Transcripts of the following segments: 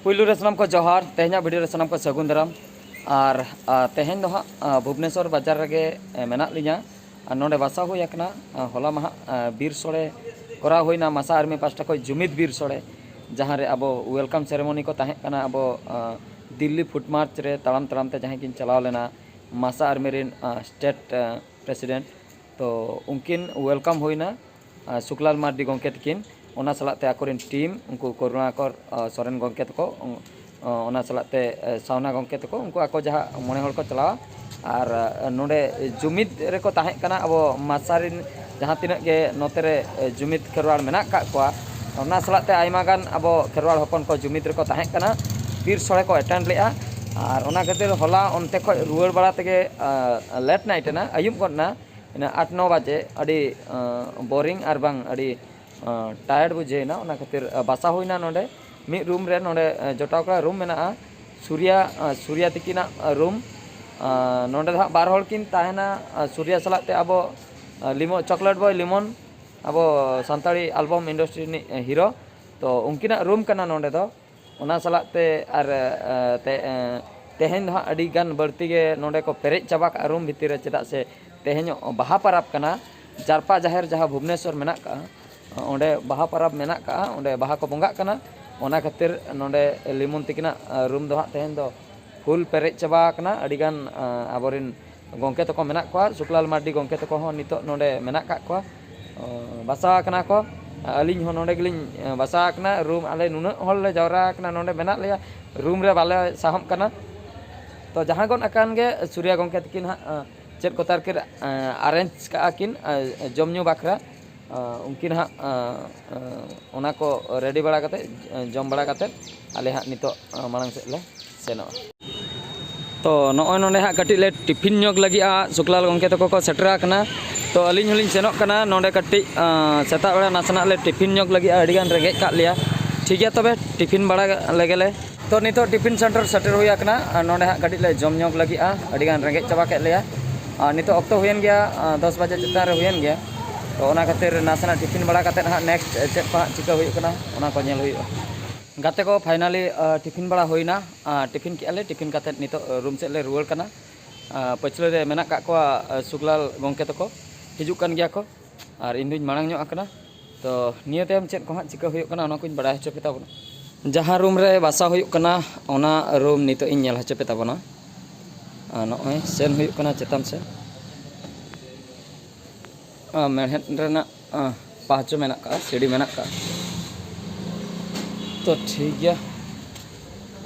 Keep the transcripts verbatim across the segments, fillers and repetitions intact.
ᱯᱩᱭᱞᱩ ᱨᱮ ᱥᱟᱱᱟᱢ ᱠᱚ ᱡᱚᱦᱟᱨ, ᱛᱮᱦᱮᱧᱟᱜ ᱵᱷᱤᱰᱤᱭᱳ ᱨᱮ ᱥᱟᱱᱟᱢ ᱠᱚ ᱥᱟᱹᱜᱩᱱ ᱫᱟᱨᱟᱢ᱾ ᱟᱨ ᱟ, ᱛᱮᱦᱮᱧ ᱫᱚ ᱦᱟᱸᱜ ᱟ, ᱵᱷᱩᱵᱽᱱᱮᱥᱚᱨ ᱵᱟᱡᱟᱨ ᱨᱮᱜᱮ ᱮ, ᱢᱮᱱᱟᱜ ᱞᱤᱧᱟ᱾ ᱟᱨ ᱱᱚᱰᱮ ᱵᱟᱥᱟ ᱦᱩᱭ ᱟᱠᱟᱱᱟ᱾ ᱟ, ᱦᱚᱞᱟ ᱢᱟᱦᱟᱜ ᱟ, ᱵᱤᱨ ᱥᱚᱲᱮ ᱠᱚᱨᱟᱣ ᱦᱩᱭᱱᱟ ᱢᱟᱥᱟ ᱟᱨᱢᱤ ᱯᱟᱥᱴᱟ ᱠᱷᱚᱱ ᱡᱩᱢᱤᱫ ᱵᱤᱨ ᱥᱚᱲᱮ, ᱡᱟᱦᱟᱸ ᱨᱮ ᱟᱵᱚ ᱣᱮᱞᱠᱟᱢ ᱥᱮᱨᱮᱢᱚᱱᱤ ᱠᱚ ᱛᱟᱦᱮᱸ ᱠᱟᱱᱟ᱾ ᱟᱵᱚ ᱟ, ᱫᱤᱞᱞᱤ ᱯᱷᱩᱴ ᱢᱟᱨᱪ ᱨᱮ ᱛᱟᱲᱟᱢ ᱛᱟᱲᱟᱢ ᱛᱮ ᱡᱟᱦᱟᱸᱭ ᱠᱤᱱ ᱪᱟᱞᱟᱣ ᱞᱮᱱᱟ ᱢᱟᱥᱟ ᱟᱨᱢᱤ ᱨᱮᱱ ᱟ, ᱥᱴᱮᱴ ᱟ, ᱯᱨᱮᱥᱤᱰᱮᱱᱴ, ᱛᱚ ᱩᱱᱠᱤᱱ ᱣᱮᱞᱠᱟᱢ ᱦᱩᱭᱱᱟ ᱟ, ᱥᱩᱠᱞᱟᱞ ᱢᱟᱨᱰᱤ ᱜᱚᱢᱠᱮ ᱛᱟᱹᱠᱤᱱ, ᱚᱱᱟ ᱥᱟᱞᱟᱜ ᱛᱮ ᱟᱠᱚᱨᱮᱱ ᱴᱤᱢ, ᱩᱱᱠᱩ ᱠᱚᱨᱩᱬᱟᱠᱚᱨ ᱟ, ᱥᱚᱨᱮᱱ ᱜᱚᱢᱠᱮ ᱛᱟᱠᱚ, ᱩᱱ- ᱚ, ᱚᱱᱟ ᱥᱟᱞᱟᱜ ᱛᱮ ᱮ, ᱥᱟᱣᱱᱟ ᱜᱚᱢᱠᱮ ᱛᱟᱠᱚ, ᱩᱱᱠᱩ ᱟᱠᱚ ᱡᱟᱦᱟᱸ ᱢᱚᱬᱮ ᱦᱚᱲ ᱠᱚ ᱪᱟᱞᱟᱣᱟ᱾ ᱟᱨ ᱟ, ᱱᱚᱰᱮ ᱡᱩᱢᱤᱫ ᱨᱮᱠᱚ ᱛᱟᱦᱮᱸ ᱠᱟᱱᱟ ᱟᱵᱚ ᱢᱟᱥᱟ ᱨᱮᱱ ᱡᱟᱦᱟᱸ ᱛᱤᱱᱟᱹᱜ ᱜᱮ ᱱᱚᱛᱮ ᱨᱮ ᱮ, ᱡᱩᱢᱤᱫ ᱠᱷᱮᱨᱣᱟᱲ ᱢᱮᱱᱟᱜ ᱟᱠᱟᱫ ᱠᱚᱣᱟ᱾ ᱚᱱᱟ ᱥᱟᱞᱟᱜ ᱛᱮ ᱟᱭᱢᱟ ᱜᱟᱱ ᱟᱵᱚ ᱠᱷᱮᱨᱣᱟᱲ ᱦᱚᱯᱚᱱ ᱠᱚ ᱡᱩᱢᱤᱫ ᱨᱮᱠᱚ ᱛᱟᱦᱮᱸ ᱠᱟᱱᱟ, ᱵᱤᱨ ᱥᱚᱲᱮ ᱠᱚ ᱮᱴᱮᱱᱰ ᱞᱮᱫᱼᱟ᱾ ᱟᱨ ᱚᱱᱟ ᱠᱷᱟᱹᱛᱤᱨ ᱦᱚᱞᱟ ᱚᱱᱛᱮ ᱠᱷᱚᱱ ᱨᱩᱣᱟᱹᱲ ᱵᱟᱲᱟ ᱛᱮᱜᱮ ᱞᱮᱴ ᱱᱟᱭᱤᱴ ᱮᱱᱟ, ᱟᱹᱭᱩᱵ ᱜᱚᱫ ᱮᱱᱟ᱾ ᱤᱱᱟᱹ ᱟᱴ ᱱᱚ ᱵᱟᱡᱮ ᱟᱹᱰᱤ ᱵᱳᱨᱤᱝ ᱟᱨ ᱵᱟᱝ ᱟᱹᱰᱤ ᱴᱟᱭᱟᱨᱰ ᱵᱩᱡᱷᱟᱹᱣ ᱮᱱᱟ᱾ ᱚᱱᱟ ᱠᱷᱟᱹᱛᱤᱨ ᱟ, ᱵᱟᱥᱟ ᱦᱩᱭᱱᱟ ᱱᱚᱰᱮ ᱢᱤᱫ ᱨᱩᱢ ᱨᱮ᱾ ᱱᱚᱰᱮ ᱟ, ᱡᱚᱴᱟᱣ ᱠᱚᱲᱟ ᱨᱩᱢ ᱢᱮᱱᱟᱜᱼᱟ, ᱥᱩᱨᱭᱟ ᱟ, ᱥᱩᱨᱭᱟ ᱛᱤᱠᱤᱱᱟᱜ ᱟ, ᱨᱩᱢ᱾ ᱟ, ᱱᱚᱰᱮ ᱫᱚ ᱦᱟᱸᱜ ᱵᱟᱨ ᱦᱚᱲ ᱠᱤᱱ ᱛᱟᱦᱮᱱᱟ᱾ ᱟ, ᱥᱩᱨᱭᱟ ᱥᱟᱞᱟᱜ ᱛᱮ ᱟᱵᱚ ᱟ, ᱞᱤᱢᱚ ᱪᱚᱠᱞᱮᱴ ᱵᱚᱭ ᱞᱤᱢᱚᱱ, ᱟᱵᱚ ᱥᱟᱱᱛᱟᱲᱤ ᱟᱞᱵᱟᱢ ᱤᱱᱰᱟᱥᱴᱨᱤ ᱨᱤᱱᱤᱡ ᱦᱤᱨᱳ᱾ ᱛᱚ ᱩᱱᱠᱤᱱᱟᱜ ᱨᱩᱢ ᱠᱟᱱᱟ ᱱᱚᱰᱮ ᱫᱚ᱾ ᱚᱱᱟ ᱥᱟᱞᱟᱜ ᱛᱮ ᱟᱨ ᱟ, ᱛᱮ- ᱟ, ᱛᱮᱦᱮᱧ ᱫᱚ ᱦᱟᱸᱜ ᱟᱹᱰᱤ ᱜᱟᱱ ᱵᱟᱹᱲᱛᱤ ᱜᱮ ᱱᱚᱰᱮ ᱠᱚ ᱯᱮᱨᱮᱡ ᱪᱟᱵᱟ ᱠᱟᱜᱼᱟ ᱨᱩᱢ ᱵᱷᱤᱛᱤᱨ ᱨᱮ, ᱪᱮᱫᱟᱜ ᱥᱮ ᱛᱮᱦᱮᱧ ᱵᱟᱦᱟ ᱯᱟᱨᱟᱵᱽ ᱠᱟᱱᱟ᱾ ᱡᱟᱨᱯᱟ ᱡᱟᱦᱮᱨ ᱡᱟᱦᱟᱸ ᱵᱷᱩᱵᱽᱱᱮᱥᱚᱨ ᱢᱮᱱᱟᱜ ᱠᱟᱜᱼᱟ, ᱚᱸᱰᱮ ᱵᱟᱦᱟ ᱯᱟᱨᱟᱵᱽ ᱢᱮᱱᱟᱜ ᱠᱟᱜᱼᱟ, ᱚᱸᱰᱮ ᱵᱟᱦᱟ ᱠᱚ ᱵᱚᱸᱜᱟᱜ ᱠᱟᱱᱟ᱾ ᱚᱱᱟ ᱠᱷᱟᱹᱛᱤᱨ ᱱᱚᱰᱮ ᱞᱤᱢᱚᱱ ᱛᱤᱠᱤᱱᱟᱜ ᱟ, ᱨᱩᱢ ᱫᱚ ᱦᱟᱸᱜ ᱛᱮᱦᱮᱧ ᱫᱚ ᱯᱷᱩᱞ ᱯᱮᱨᱮᱡ ᱪᱟᱵᱟ ᱟᱠᱟᱱᱟ᱾ ᱟᱹᱰᱤᱜᱟᱱ ᱟ, ᱟᱵᱚᱨᱮᱱ ᱜᱚᱢᱠᱮ ᱛᱟᱠᱚ ᱢᱮᱱᱟᱜ ᱠᱚᱣᱟ, ᱥᱩᱠᱞᱟᱞ ᱢᱟᱨᱰᱤ ᱜᱚᱢᱠᱮ ᱛᱟᱠᱚ ᱦᱚᱸ ᱱᱤᱛᱚᱜ ᱱᱚᱰᱮ ᱢᱮᱱᱟᱜ ᱠᱟᱜ ᱠᱚᱣᱟ, ᱚ, ᱵᱟᱥᱟ ᱟᱠᱟᱱᱟ ᱠᱚ᱾ ᱟᱹᱞᱤᱧ ᱦᱚᱸ ᱱᱚᱰᱮ ᱜᱮᱞᱤᱧ ᱮ, ᱵᱟᱥᱟ ᱟᱠᱟᱱᱟ᱾ ᱨᱩᱢ ᱟᱞᱮ ᱱᱩᱱᱟᱹᱜ ᱦᱚᱲ ᱞᱮ ᱡᱟᱣᱨᱟ ᱟᱠᱟᱱᱟ ᱱᱚᱰᱮ ᱢᱮᱱᱟᱜ ᱞᱮᱭᱟ, ᱨᱩᱢ ᱨᱮ ᱵᱟᱞᱮ ᱥᱟᱦᱚᱵ ᱠᱟᱱᱟ᱾ ᱛᱚ ᱡᱟᱦᱟᱸ ᱜᱚᱫ ᱟᱠᱟᱱ ᱜᱮ ᱥᱩᱨᱭᱟ ᱜᱚᱢᱠᱮ ᱛᱟᱹᱠᱤᱱ ᱦᱟᱸᱜ ᱮ, ᱪᱮᱫ ᱠᱚ ᱛᱟᱨ ᱠᱤᱱ ᱟᱨᱮᱧᱡᱽ ᱠᱟᱜᱼᱟ ᱠᱤᱱ ᱮ, ᱡᱚᱢ ᱧᱩ ᱵᱟᱠᱷᱨᱟ᱾ ᱟ, ᱩᱱᱠᱤᱱ ᱦᱟᱸᱜ ᱟ, ᱟ, ᱚᱱᱟ ᱠᱚ ᱨᱮᱰᱤ ᱵᱟᱲᱟ ᱠᱟᱛᱮᱫ, ᱡᱚᱢ ᱵᱟᱲᱟ ᱠᱟᱛᱮᱫ ᱟᱞᱮ ᱦᱟᱸᱜ ᱱᱤᱛᱚᱜ ᱟ, ᱢᱟᱲᱟᱝ ᱥᱮᱫ ᱞᱮ ᱥᱮᱱᱚᱜᱼᱟ᱾ ᱛᱚ ᱱᱚᱜᱼᱚᱭ ᱱᱚᱰᱮ ᱦᱟᱸᱜ ᱠᱟᱹᱴᱤᱡ ᱞᱮ ᱴᱤᱯᱷᱤᱱ ᱧᱚᱜ ᱞᱟᱹᱜᱤᱫᱼᱟ, ᱥᱩᱠᱞᱟᱞ ᱜᱚᱢᱠᱮ ᱛᱟᱠᱚ ᱠᱚ ᱥᱮᱴᱮᱨ ᱟᱠᱟᱱᱟ᱾ ᱛᱚ ᱟᱹᱞᱤᱧ ᱦᱚᱸᱞᱤᱧ ᱥᱮᱱᱚᱜ ᱠᱟᱱᱟ᱾ ᱱᱚᱰᱮ ᱠᱟᱹᱴᱤᱡ ᱟ, ᱥᱮᱛᱟᱜ ᱵᱮᱲᱟ ᱱᱟᱥᱮᱱᱟᱜ ᱞᱮ ᱴᱤᱯᱷᱤᱱ ᱧᱚᱜ ᱞᱟᱹᱜᱤᱫᱼᱟ, ᱟᱹᱰᱤᱜᱟᱱ ᱨᱮᱸᱜᱮᱡ ᱠᱟᱜ ᱞᱮᱭᱟ᱾ ᱴᱷᱤᱠ ᱜᱮᱭᱟ, ᱛᱚᱵᱮ ᱴᱤᱯᱷᱤᱱ ᱵᱟᱲᱟ ᱞᱮᱜᱮ ᱞᱮ᱾ ᱛᱚ ᱱᱤᱛᱚᱜ ᱴᱤᱯᱷᱤᱱ ᱥᱮᱱᱴᱟᱨ ᱥᱮᱴᱮᱨ ᱦᱩᱭ ᱟᱠᱟᱱᱟ᱾ ᱟᱨ ᱱᱚᱰᱮ ᱦᱟᱸᱜ ᱠᱟᱹᱴᱤᱡ ᱞᱮ ᱡᱚᱢ ᱧᱚᱜ ᱞᱟᱹᱜᱤᱫᱼᱟ, ᱟᱹᱰᱤᱜᱟᱱ ᱨᱮᱸᱜᱮᱡ ᱪᱟᱵᱟ ᱠᱮᱫ ᱞᱮᱭᱟ᱾ ᱟᱨ ᱱᱤᱛᱚᱜ ᱚᱠᱛᱚ ᱦᱩᱭᱮᱱ ᱜᱮᱭᱟ ᱟ, ᱫᱚᱥ ᱵᱟᱡᱮ ᱪᱮᱛᱟᱱ ᱨᱮ ᱦᱩᱭᱮᱱ ᱜᱮᱭᱟ᱾ ᱛᱚ ᱚᱱᱟ ᱠᱷᱟᱹᱛᱤᱨ ᱱᱟᱥᱮᱱᱟᱜ ᱴᱤᱯᱷᱤᱱ ᱵᱟᱲᱟ ᱠᱟᱛᱮᱫ ᱦᱟᱸᱜ ᱱᱮᱠᱥᱴ ᱪᱮᱫ ᱠᱚ ᱦᱟᱸᱜ ᱪᱤᱠᱟᱹ ᱦᱩᱭᱩᱜ ᱠᱟᱱᱟ, ᱚᱱᱟ ᱠᱚ ᱧᱮᱞ ᱦᱩᱭᱩᱜᱼᱟ᱾ ᱜᱟᱛᱮ ᱠᱚ, finally, ᱟᱸ, ᱴᱤᱯᱷᱤᱱ ᱵᱟᱲᱟ ᱦᱩᱭᱱᱟ᱾ ᱟᱸ, ᱴᱤᱯᱷᱤᱱ ᱠᱮᱜᱼᱟ ᱞᱮ, ᱴᱤᱯᱷᱤᱱ ᱠᱟᱛᱮᱫ ᱱᱤᱛᱚᱜ, ᱟᱸ, ᱨᱩᱢ ᱥᱮᱫ ᱞᱮ ᱨᱩᱣᱟᱹᱲ ᱠᱟᱱᱟ᱾ ᱟᱸ, ᱯᱟᱹᱪᱷᱞᱟᱹ ᱨᱮ ᱢᱮᱱᱟᱜ ᱠᱟᱜ ᱠᱚᱣᱟ, ᱟᱸ, ᱥᱩᱠᱞᱟᱞ ᱜᱚᱢᱠᱮ ᱛᱟᱠᱚ, ᱦᱤᱡᱩᱜ ᱠᱟᱱ ᱜᱮᱭᱟ ᱠᱚ᱾ ᱟᱨ ᱤᱧ ᱫᱩᱧ ᱢᱟᱲᱟᱝ ᱧᱚᱜ ᱟᱠᱟᱱᱟ᱾ ᱛᱚ, ᱱᱤᱭᱟᱹ ᱛᱟᱭᱚᱢ ᱪᱮᱫ ᱠᱚ ᱦᱟᱸᱜ ᱪᱤᱠᱟᱹ ᱦᱩᱭᱩᱜ ᱠᱟᱱᱟ, ᱚᱱᱟ ᱠᱚᱧ ᱵᱟᱲᱟᱭ ᱦᱚᱪᱚ ᱯᱮ ᱛᱟᱵᱚᱱᱟ᱾ ᱡᱟᱦᱟᱸ ᱨᱩᱢ ᱨᱮ ᱵᱟᱥᱟ ᱦᱩᱭᱩᱜ ᱠᱟᱱᱟ, ᱚᱱᱟ ᱨᱩᱢ ᱱᱤᱛᱚᱜ ᱤᱧ ᱧᱮᱞ ᱦᱚᱪᱚ ᱯᱮ ᱛᱟᱵᱚᱱᱟ᱾ ᱟᱨ ᱱᱚᱜᱼᱚᱭ ᱥᱮᱱ ᱦᱩᱭᱩᱜ ᱠᱟᱱᱟ ᱪᱮᱛᱟᱱ ᱥᱮᱫ᱾ ᱟᱸ, ᱢᱮᱬᱦᱮᱫ ᱨᱮᱱᱟᱜ, ᱟᱸ, ᱯᱟᱦᱪᱚ ᱢᱮᱱᱟᱜ ᱠᱟᱜᱼᱟ, ᱥᱤᱲᱤ ᱢᱮᱱᱟᱜ ᱠᱟᱜᱼᱟ᱾ ᱛᱚ, ᱴᱷᱤᱠ ᱜᱮᱭᱟ,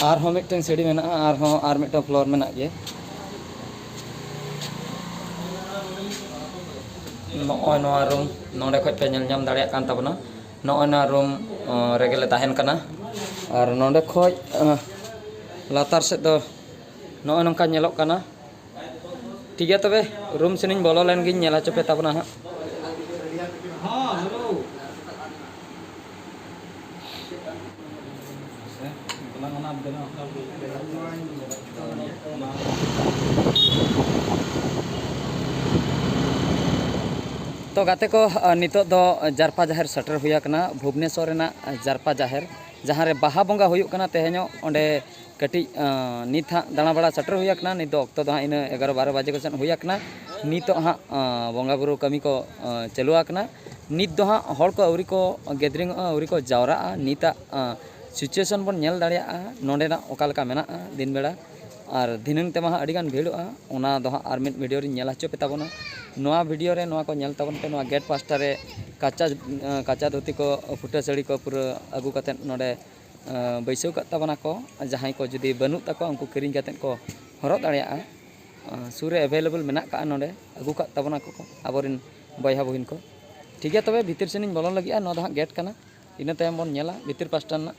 ᱟᱨᱦᱚᱸ ᱢᱤᱫᱴᱟᱝ ᱥᱤᱲᱤ ᱢᱮᱱᱟᱜᱼᱟ, ᱟᱨᱦᱚᱸ ᱟᱨ ᱢᱤᱫᱴᱟᱝ floor ᱢᱮᱱᱟᱜ ᱜᱮᱭᱟ᱾ ᱱᱚᱜᱼᱚᱭ ᱱᱚᱣᱟ ᱨᱩᱢ ᱱᱚᱰᱮ ᱠᱷᱚᱡ ᱯᱮ ᱧᱮᱞ ᱧᱟᱢ ᱫᱟᱲᱮᱭᱟᱜ ᱠᱟᱱ ᱛᱟᱵᱚᱱᱟ᱾ ᱱᱚᱜᱼᱚᱭ ᱱᱚᱣᱟ ᱨᱩᱢ, ᱟᱸ, ᱨᱮᱜᱮ ᱞᱮ ᱛᱟᱦᱮᱱ ᱠᱟᱱᱟ᱾ ᱟᱨ ᱱᱚᱰᱮ ᱠᱷᱚᱡ, ᱟᱸ, ᱞᱟᱛᱟᱨ ᱥᱮᱫ ᱫᱚ ᱱᱚᱜᱼᱚᱭ ᱱᱚᱝᱠᱟ ᱧᱮᱞᱚᱜ ᱠᱟᱱᱟ᱾ ᱴᱷᱤᱠ ᱜᱮᱭᱟ, ᱛᱚᱵᱮ ᱨᱩᱢ ᱥᱮᱱᱤᱧ ᱵᱚᱞᱚ ᱞᱮᱱ ᱜᱤᱧ, ᱧᱮᱞ ᱦᱚᱪᱚ ᱯᱮ ᱛᱟᱵᱚᱱᱟ ᱦᱟᱸᱜ᱾ ᱛᱚ ᱜᱟᱛᱮ ᱠᱚ, ᱟᱸ, ᱱᱤᱛᱚᱜ ᱫᱚ ᱡᱟᱨᱯᱟ ᱡᱟᱦᱮᱨ ᱥᱮᱴᱮᱨ ᱦᱩᱭ ᱟᱠᱟᱱᱟ, ᱵᱷᱩᱵᱽᱱᱮᱥᱚᱨ ᱨᱮᱱᱟᱜ ᱡᱟᱨᱯᱟ ᱡᱟᱦᱮᱨ, ᱡᱟᱦᱟᱸ ᱨᱮ ᱵᱟᱦᱟ ᱵᱚᱸᱜᱟ ᱦᱩᱭᱩᱜ ᱠᱟᱱᱟ᱾ ᱛᱮᱦᱮᱧᱚᱜ ᱚᱸᱰᱮ ᱠᱟᱹᱴᱤᱡ, ᱟᱸ, ᱱᱤᱛ ᱦᱟᱸᱜ ᱫᱟᱬᱟ ᱵᱟᱲᱟ ᱥᱮᱴᱮᱨ ᱦᱩᱭ ᱟᱠᱟᱱᱟ᱾ ᱱᱤᱛ ᱫᱚ ᱚᱠᱛᱚ ᱫᱚ ᱦᱟᱸᱜ ᱤᱱᱟᱹ ᱮᱜᱟᱨᱚ ᱵᱟᱨᱚ ᱵᱟᱡᱮ ᱠᱚ ᱥᱮᱫ ᱦᱩᱭ ᱟᱠᱟᱱᱟ᱾ ᱱᱤᱛᱚᱜ ᱦᱟᱸᱜ, ᱟᱸ, ᱵᱚᱸᱜᱟ ᱵᱩᱨᱩ ᱠᱟᱹᱢᱤ ᱠᱚ, ᱟᱸ, ᱪᱟᱹᱞᱩ ᱟᱠᱟᱱᱟ᱾ ᱱᱤᱛ ᱫᱚ ᱦᱟᱸᱜ ᱦᱚᱲ ᱠᱚ ᱟᱹᱣᱨᱤ ᱠᱚ ᱜᱮᱫᱽᱨᱤᱝᱚᱜᱼᱟ, ᱟᱹᱣᱨᱤ ᱠᱚ ᱡᱟᱣᱨᱟᱜᱼᱟ᱾ ᱱᱤᱛᱟᱜ, ᱟᱸ, situation ᱵᱚᱱ ᱧᱮᱞ ᱫᱟᱲᱮᱭᱟᱜᱼᱟ ᱱᱚᱸᱰᱮᱱᱟᱜ ᱚᱠᱟ ᱞᱮᱠᱟ ᱢᱮᱱᱟᱜᱼᱟ ᱫᱤᱱ ᱵᱮᱲᱟ᱾ ᱟᱨ ᱫᱷᱤᱱᱟᱹᱝ ᱛᱮᱢᱟ ᱦᱟᱸᱜ ᱟᱹᱰᱤᱜᱟᱱ ᱵᱷᱤᱲᱚᱜᱼᱟ, ᱚᱱᱟ ᱫᱚ ᱦᱟᱸᱜ ᱟᱨ ᱢᱤᱫ video ᱨᱤᱧ ᱧᱮᱞ ᱦᱚᱪᱚ ᱯᱮ ᱛᱟᱵᱚᱱᱟ᱾ ᱱᱚᱣᱟ video ᱨᱮ ᱱᱚᱣᱟ ᱠᱚ ᱧᱮᱞ ᱛᱟᱵᱚᱱ ᱯᱮ, ᱱᱚᱣᱟ ᱜᱮᱴ ᱯᱟᱥᱴᱟ ᱨᱮ ᱠᱟᱪᱟ, ᱟᱸ, ᱠᱟᱪᱟ ᱫᱷᱩᱛᱤ ᱠᱚ, ᱯᱷᱩᱴᱟᱹ ᱥᱟᱹᱲᱤ ᱠᱚ ᱯᱩᱨᱟᱹ ᱟᱹᱜᱩ ᱠᱟᱛᱮᱫ ᱱᱚᱸᱰᱮ ᱟᱸ, ᱵᱟᱹᱭᱥᱟᱹᱣ ᱠᱟᱜ ᱛᱟᱵᱚᱱᱟ ᱠᱚ᱾ ᱡᱟᱦᱟᱸᱭ ᱠᱚ ᱡᱩᱫᱤ ᱵᱟᱹᱱᱩᱜ ᱛᱟᱠᱚᱣᱟ, ᱩᱱᱠᱩ ᱠᱤᱨᱤᱧ ᱠᱟᱛᱮᱫ ᱠᱚ ᱦᱚᱨᱚᱜ ᱫᱟᱲᱮᱭᱟᱜᱼᱟ᱾ ᱟᱸ, ᱥᱩᱨ ᱨᱮ available ᱢᱮᱱᱟᱜ ᱠᱟᱜᱼᱟ ᱱᱚᱰᱮ, ᱟᱹᱜᱩ ᱠᱟᱜ ᱛᱟᱵᱚᱱᱟ ᱠᱚ ᱟᱵᱚᱨᱮᱱ ᱵᱚᱭᱦᱟ ᱵᱩᱦᱤᱱ ᱠᱚ᱾ ᱴᱷᱤᱠ ᱜᱮᱭᱟ, ᱛᱚᱵᱮ ᱵᱷᱤᱛᱤᱨ ᱥᱮᱱᱤᱧ ᱵᱚᱞᱚᱱ ᱞᱟᱹᱜᱤᱫᱼᱟ᱾ ᱱᱚᱣᱟ ᱫᱚ ᱦᱟᱸᱜ ᱜᱮᱴ ᱠᱟᱱᱟ, ᱤᱱᱟᱹ ᱛᱟᱭᱚᱢ ᱵᱚᱱ ᱧᱮᱞᱟ ᱵᱷᱤᱛᱤᱨ ᱯᱟᱥᱴᱟ ᱨᱮᱱᱟᱜ᱾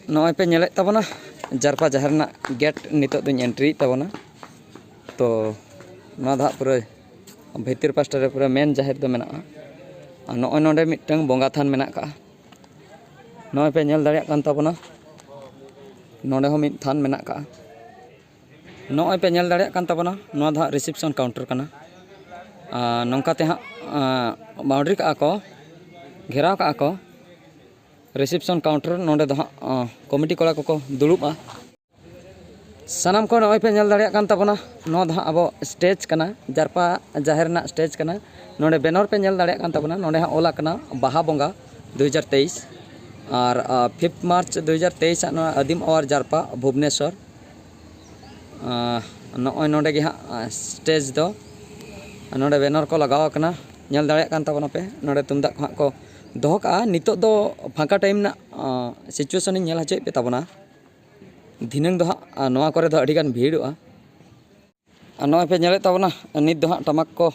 ᱱᱚᱜᱼᱚᱭ ᱯᱮ ᱧᱮᱞᱮᱫ ᱛᱟᱵᱚᱱᱟ ᱡᱟᱨᱯᱟ ᱡᱟᱦᱮᱨ ᱨᱮᱱᱟᱜ ᱜᱮᱴ, ᱱᱤᱛᱚᱜ ᱫᱚᱧ entry ᱭᱮᱫ ᱛᱟᱵᱚᱱᱟ᱾ ᱛᱚ ᱱᱚᱣᱟ ᱫᱚ ᱦᱟᱸᱜ ᱯᱩᱨᱟᱹ ᱵᱷᱤᱛᱤᱨ ᱯᱟᱥᱴᱟ ᱨᱮ ᱯᱩᱨᱟᱹ ᱢᱮᱱ ᱡᱟᱦᱮᱨ ᱫᱚ ᱢᱮᱱᱟᱜᱼᱟ᱾ ᱟᱨ ᱱᱚᱜᱼᱚᱭ ᱱᱚᱰᱮ ᱢᱤᱫᱴᱟᱝ ᱵᱚᱸᱜᱟ ᱛᱷᱟᱱ ᱢᱮᱱᱟᱜ ᱠᱟᱜᱼᱟ᱾ ᱱᱚᱜᱼᱚᱭ ᱯᱮ ᱧᱮᱞ ᱫᱟᱲᱮᱭᱟᱜ ᱠᱟᱱ ᱛᱟᱵᱚᱱᱟ, ᱱᱚᱰᱮ ᱦᱚᱸ ᱢᱤᱫ ᱛᱷᱟᱱ ᱢᱮᱱᱟᱜ ᱠᱟᱜᱼᱟ᱾ ᱱᱚᱜᱼᱚᱭ ᱯᱮ ᱧᱮᱞ ᱫᱟᱲᱮᱭᱟᱜ ᱠᱟᱱ ᱛᱟᱵᱚᱱᱟ, ᱱᱚᱣᱟ ᱫᱚ ᱦᱟᱸᱜ reception counter ᱠᱟᱱᱟ᱾ ᱟᱨ ᱱᱚᱝᱠᱟ ᱛᱮ ᱦᱟᱸᱜ, ᱟᱸ, boundary ᱠᱟᱜᱼᱟ ᱠᱚ, ᱜᱷᱮᱨᱟᱣ ᱠᱟᱜᱼᱟ ᱠᱚ᱾ ᱨᱤᱥᱮᱯᱥᱚᱱ ᱠᱟᱣᱩᱱᱴᱟᱨ, ᱱᱚᱰᱮ ᱫᱚ ᱦᱟᱸᱜ ᱠᱚᱢᱤᱴᱤ ᱠᱚᱲᱟ ᱠᱚᱠᱚ ᱫᱩᱲᱩᱵᱼᱟ᱾ ᱥᱟᱱᱟᱢ ᱠᱚ ᱱᱚᱜᱼᱚᱭ ᱯᱮ ᱧᱮᱞ ᱫᱟᱲᱮᱭᱟᱜ ᱠᱟᱱ ᱛᱟᱵᱚᱱᱟ, ᱱᱚᱣᱟ ᱫᱚ ᱦᱟᱸᱜ ᱟᱵᱚ ᱥᱴᱮᱡᱽ ᱠᱟᱱᱟ, ᱡᱟᱨᱯᱟ ᱡᱟᱦᱮᱨ ᱨᱮᱱᱟᱜ ᱥᱴᱮᱡᱽ ᱠᱟᱱᱟ᱾ ᱱᱚᱰᱮ ᱵᱮᱱᱟᱨ ᱯᱮ ᱧᱮᱞ ᱫᱟᱲᱮᱭᱟᱜ ᱠᱟᱱ ᱛᱟᱵᱚᱱᱟ, ᱱᱚᱰᱮ ᱦᱟᱸᱜ ᱚᱞ ᱟᱠᱟᱱᱟ ᱵᱟᱦᱟ ᱵᱚᱸᱜᱟ ᱫᱩ ᱦᱟᱡᱟᱨ ᱛᱮᱭᱤᱥ, ᱟᱨ ᱯᱷᱤᱯᱛᱷ ᱢᱟᱨᱪ ᱫᱩ ᱦᱟᱡᱟᱨ ᱛᱮᱭᱤᱥ ᱟᱜ ᱱᱚᱣᱟ ᱟᱹᱫᱤᱢ ᱟᱣᱟᱨ ᱡᱟᱨᱯᱟ ᱵᱷᱩᱵᱽᱱᱮᱥᱚᱨ᱾ ᱟᱨ ᱱᱚᱜᱼᱚᱭ ᱱᱚᱰᱮ ᱜᱮ ᱦᱟᱸᱜ ᱥᱴᱮᱡᱽ ᱫᱚ, ᱱᱚᱰᱮ ᱵᱮᱱᱟᱨ ᱠᱚ ᱞᱟᱜᱟᱣ ᱟᱠᱟᱱᱟ, ᱧᱮᱞ ᱫᱟᱲᱮᱭᱟᱜ ᱠᱟᱱ ᱛᱟᱵᱚᱱᱟᱯᱮ᱾ ᱱᱚᱰᱮ ᱛᱩᱢᱫᱟᱜ ᱠᱚ ᱦᱟᱸᱜ ᱠᱚ ᱫᱚᱦᱚ ᱠᱟᱜᱼᱟ᱾ ᱱᱤᱛᱚᱜ ᱫᱚ ᱯᱷᱟᱸᱠᱟ ᱴᱟᱭᱤᱢ ᱨᱮᱱᱟᱜ ᱥᱤᱪᱩᱭᱮᱥᱚᱱ ᱤᱧ ᱧᱮᱞ ᱦᱚᱪᱚᱭᱮᱫ ᱯᱮ ᱛᱟᱵᱚᱱᱟ᱾ ᱫᱷᱤᱱᱟᱹᱝ ᱫᱚ ᱦᱟᱸᱜ ᱱᱚᱣᱟ ᱠᱚᱨᱮ ᱫᱚ ᱟᱹᱰᱤᱜᱟᱱ ᱵᱷᱤᱲᱚᱜᱼᱟ᱾ ᱟᱨ ᱱᱚᱜᱼᱚᱭ ᱯᱮ ᱧᱮᱞᱮᱫ ᱛᱟᱵᱚᱱᱟ, ᱱᱤᱛ ᱫᱚ ᱦᱟᱸᱜ ᱴᱟᱢᱟᱠ ᱠᱚ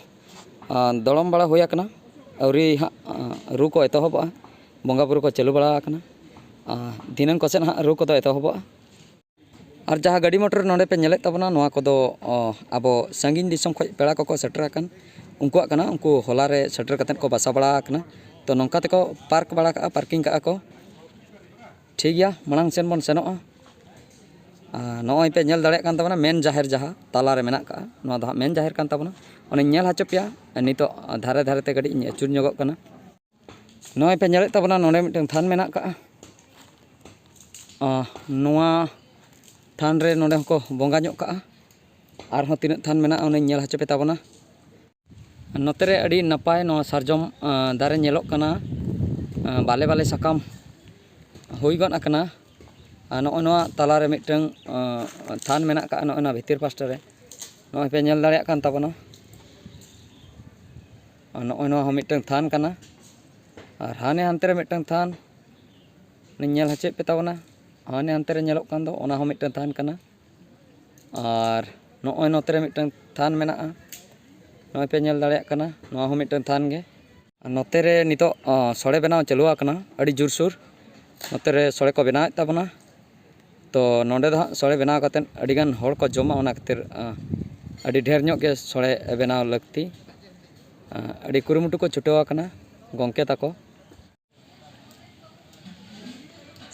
ᱫᱚᱲᱚᱢ ᱵᱟᱲᱟ ᱦᱩᱭ ᱟᱠᱟᱱᱟ, ᱟᱹᱣᱨᱤ ᱦᱟᱸᱜ ᱨᱩ ᱠᱚ ᱮᱛᱚᱦᱚᱵᱚᱜᱼᱟ᱾ ᱵᱚᱸᱜᱟ ᱵᱩᱨᱩ ᱠᱚ ᱪᱟᱹᱞᱩ ᱵᱟᱲᱟ ᱟᱠᱟᱱᱟ᱾ ᱫᱷᱤᱱᱟᱹᱝ ᱠᱚᱥᱮᱫ ᱦᱟᱸᱜ ᱨᱩ ᱠᱚᱫᱚ ᱮᱛᱚᱦᱚᱵᱚᱜᱼᱟ᱾ ᱟᱨ ᱡᱟᱦᱟᱸ ᱜᱟᱹᱰᱤ ᱢᱚᱴᱚᱨ ᱱᱚᱰᱮ ᱯᱮ ᱧᱮᱞᱮᱫ ᱛᱟᱵᱚᱱᱟ, ᱱᱚᱣᱟ ᱠᱚᱫᱚ ᱟᱵᱚ ᱥᱟᱺᱜᱤᱧ ᱫᱤᱥᱚᱢ ᱠᱷᱚᱱ ᱯᱮᱲᱟ ᱠᱚᱠᱚ ᱥᱮᱴᱮᱨ ᱟᱠᱟᱱ, ᱩᱱᱠᱩᱣᱟᱜ ᱠᱟᱱᱟ᱾ ᱩᱱᱠᱩ ᱦᱚᱞᱟ ᱨᱮ ᱥᱮᱴᱮᱨ ᱠᱟᱛᱮᱫ ᱠᱚ ᱵᱟᱥᱟ ᱵᱟᱲᱟ ᱟᱠᱟᱱᱟ᱾ ᱛᱚ ᱱᱚᱝᱠᱟ ᱛᱮᱠᱚ ᱯᱟᱨᱠ ᱵᱟᱲᱟ ᱠᱟᱜᱼᱟ, ᱯᱟᱨᱠᱤᱝ ᱠᱟᱜᱼᱟ ᱠᱚ᱾ ᱴᱷᱤᱠ ᱜᱮᱭᱟ, ᱢᱟᱲᱟᱝ ᱥᱮᱱ ᱵᱚᱱ ᱥᱮᱱᱚᱜᱼᱟ᱾ ᱟᱨ ᱱᱚᱜᱼᱚᱭ ᱯᱮ ᱧᱮᱞ ᱫᱟᱲᱮᱭᱟᱜ ᱠᱟᱱ ᱛᱟᱵᱚᱱᱟ, ᱢᱮᱱ ᱡᱟᱦᱮᱨ ᱡᱟᱦᱟᱸ ᱛᱟᱞᱟ ᱨᱮ ᱢᱮᱱᱟᱜ ᱠᱟᱜᱼᱟ, ᱱᱚᱣᱟ ᱫᱚ ᱦᱟᱸᱜ ᱢᱮᱱ ᱡᱟᱦᱮᱨ ᱠᱟᱱ ᱛᱟᱵᱚᱱᱟ᱾ ᱚᱱᱮᱧ ᱧᱮᱞ ᱦᱚᱪᱚ ᱯᱮᱭᱟ, ᱱᱤᱛᱚᱜ ᱫᱷᱟᱨᱮ ᱫᱷᱟᱨᱮ ᱛᱮ ᱠᱟᱹᱴᱤᱡ ᱤᱧ ᱟᱹᱪᱩᱨ ᱧᱚᱜᱚᱜ ᱠᱟᱱᱟ᱾ ᱱᱚᱜᱼᱚᱭ ᱯᱮ ᱧᱮᱞᱮᱫ ᱛᱟᱵᱚᱱᱟ, ᱱᱚᱰᱮ ᱢᱤᱫᱴᱟᱝ ᱛᱷᱟᱱ ᱢᱮᱱᱟᱜ ᱠᱟᱜᱼᱟ᱾ ᱟᱨ ᱱᱚᱣᱟ ᱛᱷᱟᱱ ᱨᱮ ᱱᱚᱰᱮ ᱦᱚᱸᱠᱚ ᱵᱚᱸᱜᱟ ᱧᱚᱜ ᱠᱟᱜᱼᱟ᱾ ᱟᱨᱦᱚᱸ ᱛᱤᱱᱟᱹᱜ ᱛᱷᱟᱱ ᱢᱮᱱᱟᱜᱼᱟ, ᱚᱱᱟᱧ ᱧᱮᱞ ᱦᱚᱪᱚ ᱯᱮ ᱛᱟᱵᱚᱱᱟ᱾ ᱱᱚᱛᱮ ᱨᱮ ᱟᱹᱰᱤ ᱱᱟᱯᱟᱭ ᱱᱚᱣᱟ ᱥᱟᱨᱡᱚᱢ ᱫᱟᱨᱮ ᱧᱮᱞᱚᱜ ᱠᱟᱱᱟ᱾ ᱵᱟᱞᱮ ᱵᱟᱞᱮ ᱥᱟᱠᱟᱢ ᱦᱩᱭ ᱜᱚᱫ ᱟᱠᱟᱱᱟ᱾ ᱟᱨ ᱱᱚᱜᱼᱚᱭ ᱱᱚᱣᱟ ᱛᱟᱞᱟᱨᱮ ᱢᱤᱫᱴᱟᱝ ᱛᱷᱟᱱ ᱢᱮᱱᱟᱜ ᱠᱟᱜᱼᱟ, ᱱᱚᱜᱼᱚᱭ ᱱᱚᱣᱟ ᱵᱷᱤᱛᱤᱨ ᱯᱟᱥᱴᱟ ᱨᱮ᱾ ᱱᱚᱜᱼᱚᱭ ᱯᱮ ᱧᱮᱞ ᱫᱟᱲᱮᱭᱟᱜ ᱠᱟᱱ ᱛᱟᱵᱚᱱᱟ, ᱟᱨ ᱱᱚᱜᱼᱚᱭ ᱱᱚᱣᱟ ᱦᱚᱸ ᱢᱤᱫᱴᱟᱝ ᱛᱷᱟᱱ ᱠᱟᱱᱟ᱾ ᱟᱨ ᱦᱟᱱᱮ ᱦᱟᱱᱛᱮ ᱨᱮ ᱢᱤᱫᱴᱟᱝ ᱛᱷᱟᱱ ᱧᱮᱞ ᱦᱚᱪᱚᱭᱮᱫ ᱯᱮ ᱛᱟᱵᱚᱱᱟ, ᱦᱟᱱᱮ ᱦᱟᱱᱛᱮ ᱨᱮ ᱧᱮᱞᱚᱜ ᱠᱟᱱ ᱫᱚ, ᱚᱱᱟ ᱦᱚᱸ ᱢᱤᱫᱴᱟᱝ ᱛᱷᱟᱱ ᱠᱟᱱᱟ᱾ ᱟᱨ ᱱᱚᱜᱼᱚᱭ ᱱᱚᱛᱮ ᱨᱮ ᱢᱤᱫᱴᱟᱝ ᱛᱷᱟᱱ ᱢᱮᱱᱟᱜᱼᱟ, ᱱᱚᱜᱼᱚᱭ ᱯᱮ ᱧᱮᱞ ᱫᱟᱲᱮᱭᱟᱜ ᱠᱟᱱᱟ, ᱱᱚᱣᱟ ᱦᱚᱸ ᱢᱤᱫᱴᱟᱝ ᱛᱷᱟᱱ ᱜᱮ᱾ ᱟᱨ ᱱᱚᱛᱮ ᱨᱮ ᱱᱤᱛᱚᱜ ᱥᱚᱲᱮ ᱵᱮᱱᱟᱣ ᱪᱟᱹᱞᱩ ᱟᱠᱟᱱᱟ ᱟᱹᱰᱤ ᱡᱳᱨᱥᱳᱨ᱾ ᱱᱚᱛᱮ ᱨᱮ ᱥᱚᱲᱮ ᱠᱚ ᱵᱮᱱᱟᱣᱮᱫ ᱛᱟᱵᱚᱱᱟ᱾ ᱛᱚ ᱱᱚᱰᱮ ᱫᱚ ᱦᱟᱸᱜ ᱥᱚᱲᱮ ᱵᱮᱱᱟᱣ ᱠᱟᱛᱮᱫ ᱟᱹᱰᱤᱜᱟᱱ ᱦᱚᱲ ᱠᱚ ᱡᱚᱢᱟ, ᱚᱱᱟ ᱠᱷᱟᱹᱛᱤᱨ ᱟᱹᱰᱤ ᱰᱷᱮᱨ ᱧᱚᱜ ᱜᱮ ᱥᱚᱲᱮ ᱵᱮᱱᱟᱣ ᱞᱟᱹᱠᱛᱤ᱾ ᱟᱹᱰᱤ ᱠᱩᱨᱩᱢᱩᱴᱩ ᱠᱚ ᱪᱷᱩᱴᱟᱹᱣ ᱟᱠᱟᱱᱟ ᱜᱚᱢᱠᱮ ᱛᱟᱠᱚ᱾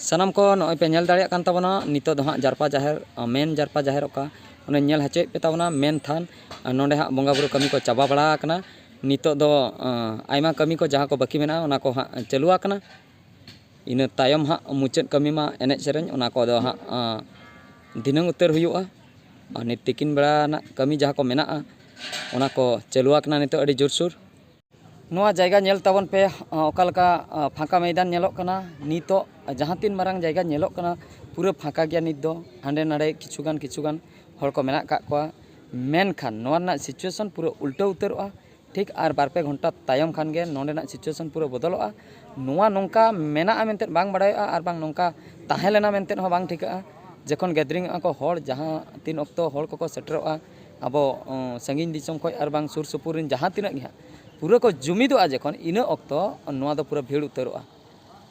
ᱥᱟᱱᱟᱢ ᱠᱚ ᱱᱚᱜᱼᱚᱭ ᱯᱮ ᱧᱮᱞ ᱫᱟᱲᱮᱭᱟᱜ ᱠᱟᱱ ᱛᱟᱵᱚᱱᱟ, ᱱᱤᱛᱚᱜ ᱫᱚ ᱦᱟᱸᱜ ᱡᱟᱨᱯᱟ ᱡᱟᱦᱮᱨ, ᱢᱮᱱ ᱡᱟᱨᱯᱟ ᱡᱟᱦᱮᱨ ᱚᱠᱟ, ᱚᱱᱮ ᱧᱮᱞ ᱦᱚᱪᱚᱭᱮᱫ ᱯᱮ ᱛᱟᱵᱚᱱᱟ ᱢᱮᱱ ᱛᱷᱟᱱ᱾ ᱟᱨ ᱱᱚᱰᱮ ᱦᱟᱸᱜ ᱵᱚᱸᱜᱟ ᱵᱩᱨᱩ ᱠᱟᱹᱢᱤ ᱠᱚ ᱪᱟᱵᱟ ᱵᱟᱲᱟ ᱟᱠᱟᱱᱟ᱾ ᱱᱤᱛᱚᱜ ᱫᱚ ᱟᱭᱢᱟ ᱠᱟᱹᱢᱤ ᱠᱚ ᱡᱟᱦᱟᱸ ᱠᱚ ᱵᱟᱹᱠᱤ ᱢᱮᱱᱟᱜᱼᱟ, ᱚᱱᱟ ᱠᱚ ᱦᱟᱸᱜ ᱪᱟᱹᱞᱩ ᱟᱠᱟᱱᱟ᱾ ᱤᱱᱟᱹ ᱛᱟᱭᱚᱢ ᱦᱟᱸᱜ ᱢᱩᱪᱟᱹᱫ ᱠᱟᱹᱢᱤ ᱢᱟ ᱮᱱᱮᱡ ᱥᱮᱨᱮᱧ, ᱚᱱᱟ ᱠᱚᱫᱚ ᱦᱟᱸᱜ ᱫᱷᱤᱱᱟᱹᱝ ᱩᱛᱟᱹᱨ ᱦᱩᱭᱩᱜᱼᱟ᱾ ᱟᱨ ᱱᱤᱛ ᱛᱤᱠᱤᱱ ᱵᱮᱲᱟ ᱨᱮᱱᱟᱜ ᱠᱟᱹᱢᱤ ᱡᱟᱦᱟᱸ ᱠᱚ ᱢᱮᱱᱟᱜᱼᱟ, ᱚᱱᱟ ᱠᱚ ᱪᱟᱹᱞᱩ ᱟᱠᱟᱱᱟ ᱱᱤᱛᱚᱜ ᱟᱹᱰᱤ ᱡᱳᱨᱥᱳᱨ᱾ ᱱᱚᱣᱟ ᱡᱟᱭᱜᱟ ᱧᱮᱞ ᱛᱟᱵᱚᱱ ᱯᱮ, ᱚᱠᱟ ᱞᱮᱠᱟ ᱯᱷᱟᱸᱠᱟ ᱢᱚᱭᱫᱟᱱ ᱧᱮᱞᱚᱜ ᱠᱟᱱᱟ᱾ ᱱᱤᱛᱚᱜ ᱡᱟᱦᱟᱸ ᱛᱤᱱ ᱢᱟᱨᱟᱝ ᱡᱟᱭᱜᱟ ᱧᱮᱞᱚᱜ ᱠᱟᱱᱟ, ᱯᱩᱨᱟᱹ ᱯᱷᱟᱸᱠᱟ ᱜᱮᱭᱟ ᱱᱤᱛ ᱫᱚ᱾ ᱦᱟᱸᱰᱮ ᱱᱟᱰᱮ ᱠᱤᱪᱷᱩ ᱜᱟᱱ ᱠᱤᱪᱷᱩ ᱜᱟᱱ ᱦᱚᱲ ᱠᱚ ᱢᱮᱱᱟᱜ ᱟᱠᱟᱫ ᱠᱚᱣᱟ, ᱢᱮᱱᱠᱷᱟᱱ ᱱᱚᱣᱟ ᱨᱮᱱᱟᱜ situation ᱯᱩᱨᱟᱹ ᱩᱞᱴᱟᱹᱣ ᱩᱛᱟᱹᱨᱚᱜᱼᱟ᱾ ᱴᱷᱤᱠ ᱟᱨ ᱵᱟᱨ ᱯᱮ ᱜᱷᱚᱱᱴᱟ ᱛᱟᱭᱚᱢ ᱠᱷᱟᱱ ᱜᱮ ᱱᱚᱸᱰᱮᱱᱟᱜ situation ᱯᱩᱨᱟᱹ ᱵᱚᱫᱚᱞᱚᱜᱼᱟ᱾ ᱱᱚᱣᱟ ᱱᱚᱝᱠᱟ ᱢᱮᱱᱟᱜᱼᱟ ᱢᱮᱱᱛᱮ ᱵᱟᱝ ᱵᱟᱲᱟᱭᱚᱜᱼᱟ ᱟᱨ ᱵᱟᱝ ᱱᱚᱝᱠᱟ ᱛᱟᱦᱮᱸ ᱞᱮᱱᱟ ᱢᱮᱱᱛᱮ ᱦᱚᱸ ᱵᱟᱝ ᱴᱷᱤᱠᱟᱹᱜᱼᱟ᱾ ᱡᱚᱠᱷᱚᱱ gathering ᱚᱜᱼᱟ ᱠᱚ ᱦᱚᱲ, ᱡᱟᱦᱟᱸ ᱛᱤᱱ ᱚᱠᱛᱚ ᱦᱚᱲ ᱠᱚᱠᱚ ᱥᱮᱴᱮᱨᱚᱜᱼᱟ, ᱟᱵᱚ ᱥᱟᱺᱜᱤᱧ ᱫᱤᱥᱚᱢ ᱠᱷᱚᱱ ᱟᱨ ᱵᱟᱝ ᱥᱩᱨ ᱥᱩᱯᱩᱨ ᱨᱮᱱ ᱡᱟᱦᱟᱸ ᱛᱤᱱᱟᱹᱜ ᱜᱮ ᱦᱟᱸᱜ ᱯᱩᱨᱟᱹ ᱠᱚ ᱡᱩᱢᱤᱫᱚᱜᱼᱟ ᱡᱚᱠᱷᱚᱱ, ᱤᱱᱟᱹ ᱚᱠᱛᱚ ᱱᱚᱣᱟ ᱫᱚ ᱯᱩᱨᱟᱹ ᱵᱷᱤᱲ ᱩᱛᱟᱹᱨᱚᱜᱼᱟ᱾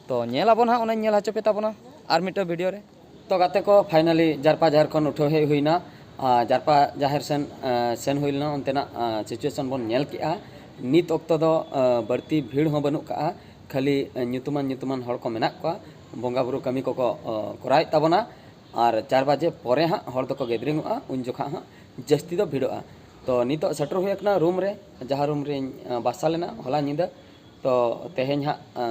ᱛᱚ ᱧᱮᱞ ᱟᱵᱚᱱ ᱦᱟᱸᱜ, ᱚᱱᱟᱧ ᱧᱮᱞ ᱦᱚᱪᱚ ᱯᱮ ᱛᱟᱵᱚᱱᱟ ᱟᱨ ᱢᱤᱫᱴᱟᱝ video ᱨᱮ᱾ ᱛᱚ ᱜᱟᱛᱮ ᱠᱚ, finally ᱡᱟᱨᱯᱟ ᱡᱟᱦᱮᱨ ᱠᱷᱚᱱ ᱩᱴᱷᱟᱹᱣ ᱦᱮᱡ ᱦᱩᱭᱱᱟ᱾ ᱟᱨ ᱡᱟᱨᱯᱟ ᱡᱟᱦᱮᱨ ᱥᱮᱱ, ᱮ, ᱥᱮᱱ ᱦᱩᱭ ᱞᱮᱱᱟ, ᱚᱱᱛᱮᱱᱟᱜ, ᱮ, situation ᱵᱚᱱ ᱧᱮᱞ ᱠᱮᱜᱼᱟ᱾ ᱱᱤᱛ ᱚᱠᱛᱚ ᱫᱚ, ᱮ, ᱵᱟᱹᱲᱛᱤ ᱵᱷᱤᱲ ᱦᱚᱸ ᱵᱟᱹᱱᱩᱜ ᱠᱟᱜᱼᱟ, ᱠᱷᱟᱹᱞᱤ, ᱮ, ᱧᱩᱛᱩᱢᱟᱱ ᱧᱩᱛᱩᱢᱟᱱ ᱦᱚᱲ ᱠᱚ ᱢᱮᱱᱟᱜ ᱠᱚᱣᱟ, ᱵᱚᱸᱜᱟ ᱵᱩᱨᱩ ᱠᱟᱹᱢᱤ ᱠᱚᱠᱚ, ᱮ, ᱠᱚᱨᱟᱣᱮᱫ ᱛᱟᱵᱚᱱᱟ᱾ ᱟᱨ ᱪᱟᱨ ᱵᱟᱡᱮ ᱯᱚᱨᱮ ᱦᱟᱸᱜ ᱦᱚᱲ ᱫᱚᱠᱚ gathering ᱚᱜᱼᱟ, ᱩᱱ ᱡᱚᱠᱷᱟ ᱦᱟᱸᱜ ᱡᱟᱹᱥᱛᱤ ᱫᱚ ᱵᱷᱤᱲᱚᱜᱼᱟ᱾ ᱛᱚ ᱱᱤᱛᱚᱜ ᱥᱮᱴᱮᱨ ᱦᱩᱭ ᱟᱠᱟᱱᱟ ᱨᱩᱢ ᱨᱮ, ᱡᱟᱦᱟᱸ ᱨᱩᱢ ᱨᱮᱧ, ᱮ, ᱵᱟᱥᱟ ᱞᱮᱱᱟ ᱦᱚᱞᱟ ᱧᱤᱫᱟᱹ᱾ ᱛᱚ ᱛᱮᱦᱮᱧ ᱦᱟᱸᱜ, ᱮ,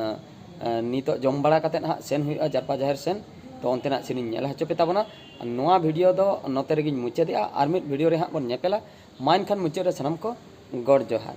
ᱮ, ᱱᱤᱛᱚᱜ ᱡᱚᱢ ᱵᱟᱲᱟ ᱠᱟᱛᱮᱫ ᱦᱟᱸᱜ ᱥᱮᱱ ᱦᱩᱭᱩᱜᱼᱟ ᱡᱟᱨᱯᱟ ᱡᱟᱦᱮᱨ ᱥᱮᱱ᱾ ᱛᱚ ᱚᱱᱛᱮᱱᱟᱜ ᱥᱮᱱᱤᱧ ᱧᱮᱞ ᱦᱚᱪᱚ ᱯᱮ ᱛᱟᱵᱚᱱᱟ᱾ ᱱᱚᱣᱟ video ᱫᱚ ᱱᱚᱛᱮ ᱨᱮᱜᱮᱧ ᱢᱩᱪᱟᱹᱫᱮᱜᱼᱟ, ᱟᱨ ᱢᱤᱫ video ᱨᱮ ᱦᱟᱸᱜ ᱵᱚᱱ ᱧᱮᱯᱮᱞᱟ᱾ ᱢᱟ ᱮᱱᱠᱷᱟᱱ ᱢᱩᱪᱟᱹᱫ ᱨᱮ ᱥᱟᱱᱟᱢ ᱠᱚ ᱜᱚᱰ ᱡᱚᱦᱟᱨ᱾